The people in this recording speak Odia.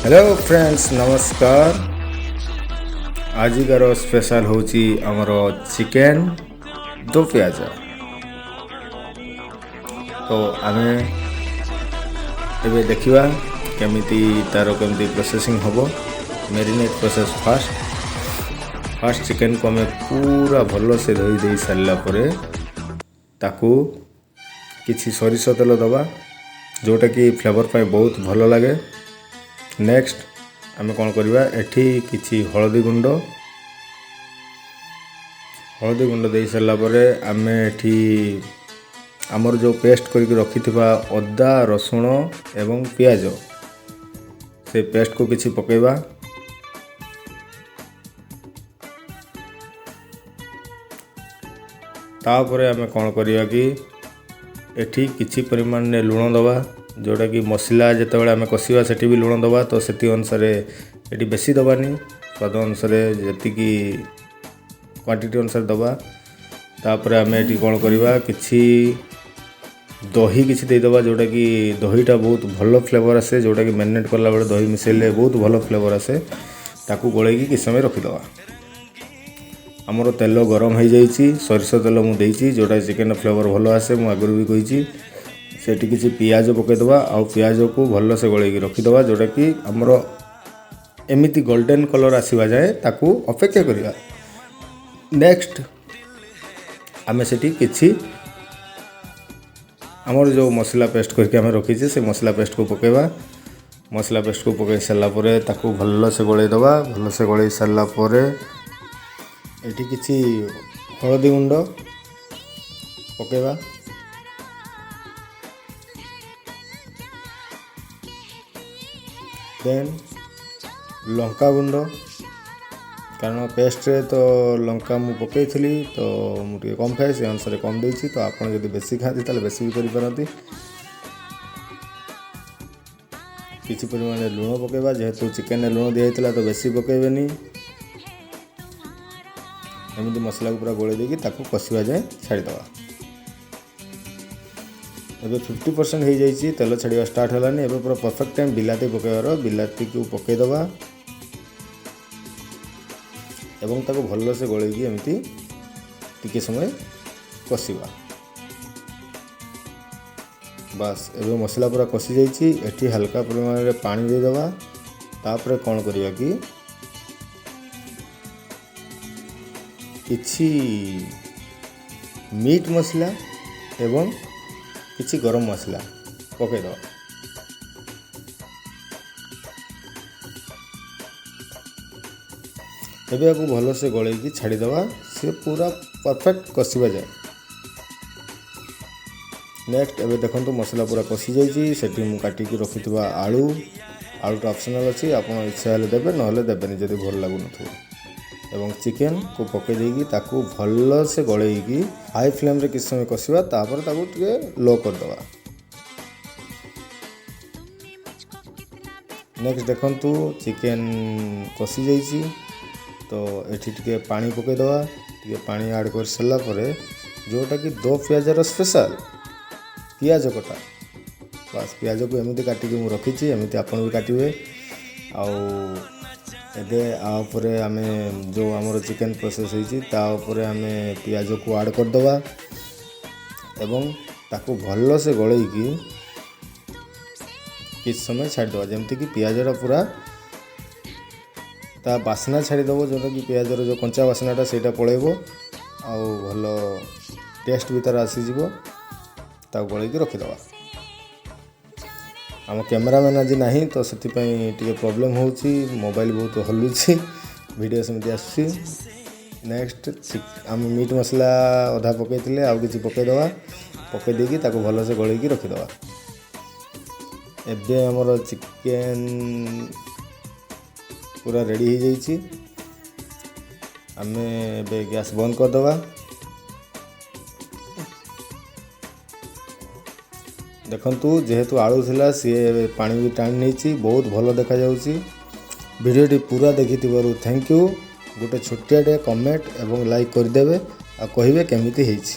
ହ୍ୟାଲୋ ଫ୍ରେଣ୍ଡସ୍, ନମସ୍କାର। ଆଜିକାର ସ୍ପେଶାଲ ହେଉଛି ଆମର ଚିକେନ୍ ଦୋ ପିଆଜା। ତ ଆମେ ଏବେ ଦେଖିବା କେମିତି ତା'ର କେମିତି ପ୍ରୋସେସିଂ ହେବ। Marinate process fast. ଫାଷ୍ଟ ଚିକେନ୍କୁ ଆମେ ପୁରା ଭଲସେ ଧୋଇ ଦେଇ ସାରିଲା ପରେ ତାକୁ କିଛି ସୋରିଷ ତେଲ ଦେବା, ଯେଉଁଟାକି ଫ୍ଲେଭର୍ ପାଇଁ ବହୁତ ଭଲ ଲାଗେ। ନେକ୍ସଟ ଆମେ କ'ଣ କରିବା? ଏଠି କିଛି ହଳଦୀ ଗୁଣ୍ଡ, ହଳଦୀ ଗୁଣ୍ଡ ଦେଇ ସାରିଲା ପରେ ଆମେ ଏଠି ଆମର ଯେଉଁ ପେଷ୍ଟ କରିକି ରଖିଥିବା ଅଦା, ରସୁଣ ଏବଂ ପିଆଜ, ସେ ପେଷ୍ଟକୁ କିଛି ପକାଇବା। ତାପରେ ଆମେ କ'ଣ କରିବା କି ଏଠି କିଛି ପରିମାଣରେ ଲୁଣ ଦେବା, ଯେଉଁଟାକି ମସଲା ଯେତେବେଳେ ଆମେ କଷିବା ସେଠି ବି ଲୁଣ ଦେବା, ତ ସେତି ଅନୁସାରେ ଏଠି ବେଶୀ ଦେବାନି, ସ୍ୱାଦ ଅନୁସାରେ ଯେତିକି କ୍ୱାଣ୍ଟିଟି ଅନୁସାରେ ଦେବା। ତାପରେ ଆମେ ଏଠି କ'ଣ କରିବା? କିଛି ଦହି କିଛି ଦେଇଦେବା, ଯେଉଁଟାକି ଦହିଟା ବହୁତ ଭଲ ଫ୍ଲେଭର୍ ଆସେ, ଯେଉଁଟାକି ମ୍ୟାରିନେଟ୍ କଲାବେଳେ ଦହି ମିଶାଇଲେ ବହୁତ ଭଲ ଫ୍ଲେଭର୍ ଆସେ। ତାକୁ ଗୋଳେଇକି କିଛି ସମୟ ରଖିଦେବା। ଆମର ତେଲ ଗରମ ହେଇଯାଇଛି। ସୋରିଷ ତେଲ ମୁଁ ଦେଇଛି, ଯେଉଁଟା ଚିକେନ୍ ଫ୍ଲେଭର୍ ଭଲ ଆସେ, ମୁଁ ଆଗରୁ ବି କହିଛି। ସେଠି କିଛି ପିଆଜ ପକାଇଦେବା ଆଉ ପିଆଜକୁ ଭଲସେ ଗୋଳେଇକି ରଖିଦେବା, ଯେଉଁଟାକି ଆମର ଏମିତି ଗୋଲ୍ଡେନ୍ କଲର୍ ଆସିବା ଯାଏଁ ତାକୁ ଅପେକ୍ଷା କରିବା। ନେକ୍ସଟ ଆମେ ସେଠି କିଛି ଆମର ଯେଉଁ ମସଲା ପେଷ୍ଟ କରିକି ଆମେ ରଖିଛେ, ସେ ମସଲା ପେଷ୍ଟକୁ ପକାଇବା। ମସଲା ପେଷ୍ଟକୁ ପକାଇ ସାରିଲା ପରେ ତାକୁ ଭଲସେ ଗୋଳେଇ ଦେବା। ଭଲସେ ଗୋଳେଇ ସାରିଲା ପରେ ଏଠି କିଛି ହଳଦୀ ଗୁଣ୍ଡ ପକାଇବା। ଦେନ୍ ଲଙ୍କା ଗୁଣ୍ଡ, କାରଣ ପେଷ୍ଟରେ ତ ଲଙ୍କା ମୁଁ ପକାଇଥିଲି, ତ ମୁଁ ଟିକେ କମ୍ ଖାଏ, ସେ ଅନୁସାରେ କମ୍ ଦେଇଛି। ତ ଆପଣ ଯଦି ବେଶୀ ଖାଆନ୍ତି, ତାହେଲେ ବେଶୀ ବି କରିପାରନ୍ତି। କିଛି ପରିମାଣରେ ଲୁଣ ପକାଇବା। ଯେହେତୁ ଚିକେନରେ ଲୁଣ ଦିଆହେଇଥିଲା, ତ ବେଶୀ ପକାଇବେନି। ଏମିତି ମସଲାକୁ ପୁରା ଗୋଳେଇ ଦେଇକି ତାକୁ କଷିବା ଯାଏଁ ଛାଡ଼ିଦେବା। ଏବେ 50% ହେଇଯାଇଛି, ତେଲ ଛାଡ଼ିବା ଷ୍ଟାର୍ଟ ହେଲାନି। ଏବେ ପୁରା ପରଫେକ୍ଟ ଟାଇମ୍ ବିଲାତି ପକାଇବାର। ବିଲାତିକୁ ପକାଇଦେବା ଏବଂ ତାକୁ ଭଲସେ ଗୋଳେଇକି ଏମିତି ଟିକେ ସମୟ କଷିବା। ବାସ୍, ଏବେ ମସଲା ପୁରା କଷି ଯାଇଛି। ଏଠି ହାଲକା ପରିମାଣରେ ପାଣି ଦେଇଦେବା। ତାପରେ କ'ଣ କରିବା କି କିଛି ମିଟ୍ ମସଲା ଏବଂ କିଛି ଗରମ ମସଲା ପକାଇଦେବା। ଏବେ ଏହାକୁ ଭଲସେ ଗୋଳେଇକି ଛାଡ଼ିଦେବା, ସେ ପୁରା ପରଫେକ୍ଟ କଷିବା ଯାଏ। ନେକ୍ସଟ ଏବେ ଦେଖନ୍ତୁ, ମସଲା ପୁରା କଷି ଯାଇଛି। ସେଠି ମୁଁ କାଟିକି ରଖିଥିବା ଆଳୁ, ଆଳୁଟା ଅପସନାଲ୍ ଅଛି, ଆପଣ ଇଚ୍ଛା ହେଲେ ଦେବେ, ନହେଲେ ଦେବେନି ଯଦି ଭଲ ଲାଗୁନଥିବ, ଏବଂ ଚିକେନକୁ ପକାଇ ଦେଇକି ତାକୁ ଭଲସେ ଗୋଳେଇକି ହାଇ ଫ୍ଲେମ୍ରେ କିଛି ସମୟ କଷିବା। ତାପରେ ତାକୁ ଟିକେ ଲୋ କରିଦେବା। ନେକ୍ସଟ ଦେଖନ୍ତୁ, ଚିକେନ କଷି ଯାଇଛି, ତ ଏଠି ଟିକେ ପାଣି ପକାଇଦେବା। ଟିକେ ପାଣି ଆଡ଼୍ କରିସାରିଲା ପରେ ଯେଉଁଟାକି ଦୋ ପିଆଜାର ସ୍ପେଶାଲ ପିଆଜ କଟା, ବାସ୍, ପିଆଜକୁ ଏମିତି କାଟିକି ମୁଁ ରଖିଛି, ଏମିତି ଆପଣ ବି କାଟିବେ। ଆଉ ଏବେ ଆ ଉପରେ ଆମେ ଯେଉଁ ଆମର ଚିକେନ୍ ପ୍ରୋସେସ୍ ହେଇଛି, ତା ଉପରେ ଆମେ ପିଆଜକୁ ଆଡ଼୍ କରିଦେବା ଏବଂ ତାକୁ ଭଲସେ ଗୋଳେଇକି କିଛି ସମୟ ଛାଡ଼ିଦେବା, ଯେମିତିକି ପିଆଜଟା ପୁରା ତା ବାସ୍ନା ଛାଡ଼ିଦେବ, ଯେଉଁଟାକି ପିଆଜର ଯେଉଁ କଞ୍ଚା ବାସ୍ନାଟା ସେଇଟା ପଳେଇବ ଆଉ ଭଲ ଟେଷ୍ଟ ବି ତା'ର ଆସିଯିବ। ତାକୁ ଗୋଳେଇକି ରଖିଦେବା। ଆମ କ୍ୟାମେରାମ୍ୟାନ୍ ଆଜି ନାହିଁ, ତ ସେଥିପାଇଁ ଟିକେ ପ୍ରୋବ୍ଲେମ୍ ହେଉଛି। ମୋବାଇଲ ବହୁତ ହଲୁଛି, ଭିଡ଼ିଓ ସେମିତି ଆସୁଛି। ନେକ୍ସଟ ଆମେ ମିଟ୍ ମସଲା ଅଧା ପକାଇଥିଲେ, ଆଉ କିଛି ପକାଇଦେବା। ପକାଇ ଦେଇକି ତାକୁ ଭଲସେ ଗୋଳେଇକି ରଖିଦେବା। ଏବେ ଆମର ଚିକେନ୍ ପୁରା ରେଡ଼ି ହେଇଯାଇଛି। ଆମେ ଏବେ ଗ୍ୟାସ୍ ବନ୍ଦ କରିଦେବା। ଦେଖନ୍ତୁ, ଯେହେତୁ ଆଳୁ ଥିଲା, ସିଏ ପାଣି ବି ଟାଣି ନେଇଛି, ବହୁତ ଭଲ ଦେଖାଯାଉଛି। ଭିଡ଼ିଓଟି ପୁରା ଦେଖିଥିବାରୁ thank you. ଗୋଟେ ଛୋଟିଆଟେ କମେଣ୍ଟ ଏବଂ ଲାଇକ୍ କରିଦେବେ ଆଉ କହିବେ କେମିତି ହେଇଛି।